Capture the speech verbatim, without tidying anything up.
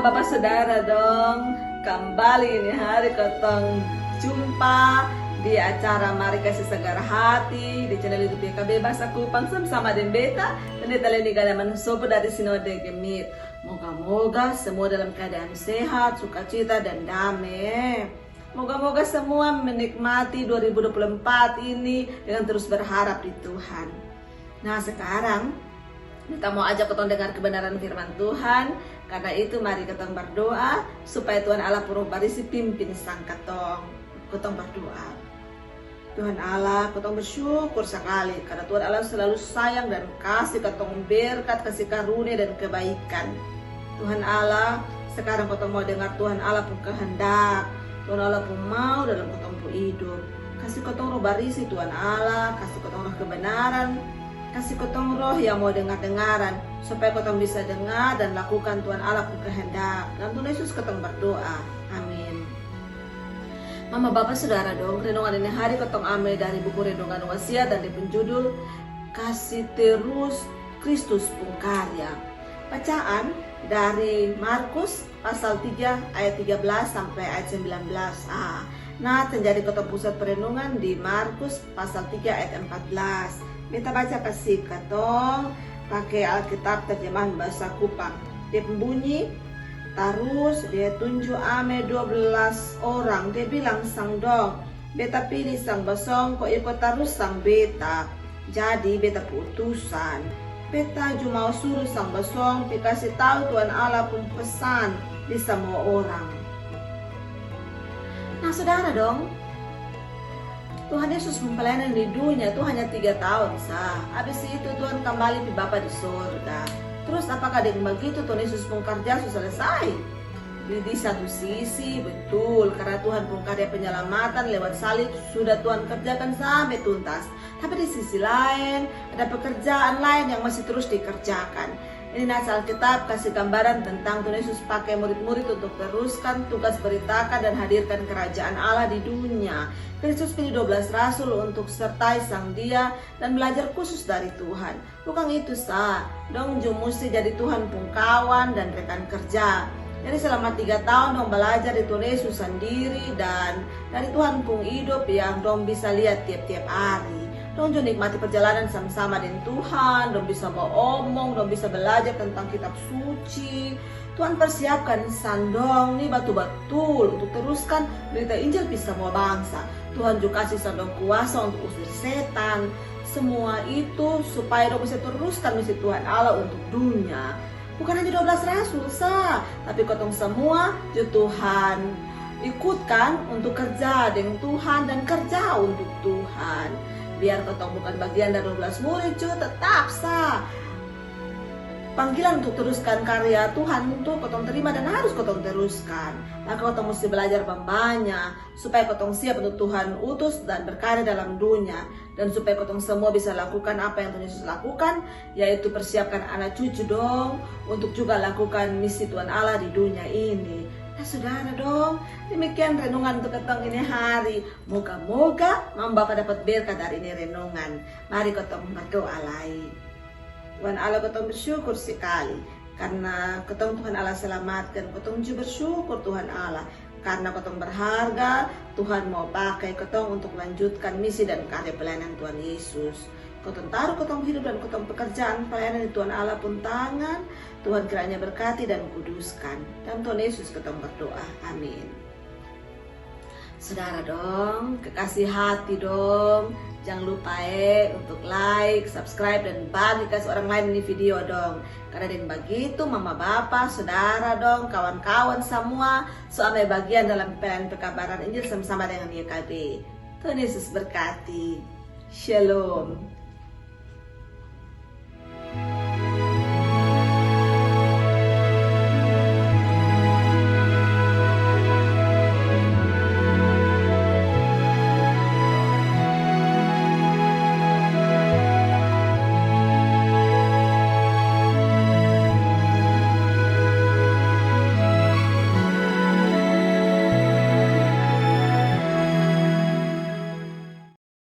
Bapak Saudara dong, kembali ini hari kotong jumpa di acara Mari Kasi Sagar Hati di channel YouTube Y K B Bahasa Kupang sama-sama deng beta, Pendeta Leni Galeman Sopo dari Sinode GMIT. Moga-moga semua dalam keadaan sehat, sukacita, dan dame. Moga-moga semua menikmati dua ribu dua puluh empat ini dengan terus berharap di Tuhan. Nah, sekarang kita mau ajak kotong dengar kebenaran firman Tuhan. Karena itu, mari kotong berdoa supaya Tuhan Allah pung Roh Barisi pimpin sang kotong. Kotong berdoa. Tuhan Allah, kotong bersyukur sekali karena Tuhan Allah selalu sayang dan kasih kotong berkat, kasih karunia dan kebaikan. Tuhan Allah, sekarang kotong mau dengar Tuhan Allah pung kehendak, Tuhan Allah pung mau dalam kotong pung hidup. Kasih kotong Roh Barisi Tuhan Allah, kasih kotong Roh kebenaran, kasih kotong Roh yang mau dengar-dengaran, supaya kotong bisa dengar dan lakukan Tuhan Allah pung kehendak. Dalam Tuhan Yesus kotong berdoa. Amin. Mama, bapa, saudara dong, renungan ini hari kotong ame dari buku renungan wasiat dan dia pung judul Kasih Terus Kristus Pung Karya. Bacaan dari Markus pasal tiga ayat tiga belas sampai ayat sembilan belas. Ah, nah, jadi kotong pusat perenungan di Markus pasal tiga ayat empat belas. Beta baca kasi kotong pake Alkitab terjemahan bahasa Kupang. Dia pung bunyi, tarus dia tunju ame dua belas orang. Dia bilang sang dong, beta pili sang basong ko iko tarus sang beta jadi beta pung utusan. Beta ju mau suru sang basong pi kasi tau Tuhan Allah pung pesan di samua orang. Nah, saudara dong, Tuhan Yesus pung pelayanan di dunia tu hanya tiga taun sa. Abis itu Tuhan kambali pi Bapa di sorga. Trus apakah deng bagitu Tuhan Yesus pung karja su selesai? Di, di satu sisi betul, karna Tuhan pung karya penyelamatan lewat salib sudah Tuhan kerjakan sampe tuntas. Tapi di sisi laen, ada pekerjaan laen yang masih terus dikerjakan. Ini nas Alkitab kasi gambaran tentang Tuhan Yesus pake murid-murid untuk teruskan tugas beritakan dan hadirkan kerajaan Allah di dunia. Kristus pilih dua belas rasul untuk sertai sang Dia dan belajar khusus dari Tuhan. Bukang itu sa, dong ju musti jadi Tuhan pung kawan dan rekan kerja. Jadi selama tiga taun dong balajar di Tuhan Yesus sandiri dan dari Tuhan pung idop yang dong bisa liat tiap-tiap hari. Dong ju nikmati perjalanan sama-sama deng Tuhan, dong bisa baomong, dong bisa balajar tentang kitab suci. Tuhan persiapkan sang dong ni batul-batul untuk teruskan berita Injil pi samua bangsa. Tuhan ju kasi sang dong kuasa untuk usir setan. Semua itu supaya dong bisa teruskan misi Tuhan Allah untuk dunia. Bukan hanya dua belas rasul sa, tapi kotong semua ju Tuhan ikutkan untuk kerja deng Tuhan dan kerja untuk Tuhan. Biar kotong bukan bagian dari dua belas murid ju, tetap sa panggilan untuk teruskan karya Tuhan untuk kotong terima dan harus kotong teruskan. Maka kotong musti belajar bambanya supaya kotong siap untuk Tuhan utus dan berkarya dalam dunia, dan supaya kotong semua bisa lakukan apa yang Tuhan Yesus lakukan, yaitu persiapkan anak cucu dong untuk juga lakukan misi Tuhan Allah di dunia ini. Nah, saudara dong, demikian renungan untuk kotong ini hari. Moga-moga mama bapa dapat berkat dari ini renungan. Mari kotong berdoa lai. Tuhan Allah, kotong bersyukur sekali karna kotong Tuhan Allah selamatkan. Kotong ju bersyukur Tuhan Allah karna kotong berharga. Tuhan mau pake kotong untuk lanjutkan misi dan karya pelayanan Tuhan Yesus. Kotong taruh kotong hidup dan kotong pekerjaan pelayanan di Tuhan Allah pung tangan. Tuhan kiranya berkati dan kuduskan. Dalam Tuhan Yesus kotong berdoa. Amin. Saudara dong, kekasih hati dong, jangan lupa e untuk like, subscribe, dan bagi kasi orang lain ini video dong. Karna deng bagitu mama bapa, saudara dong, kawan-kawan samua su ame bagian dalam pelayanan pekabaran Injil sama-sama dengan Y K B. Tuhan Yesus berkati. Shalom.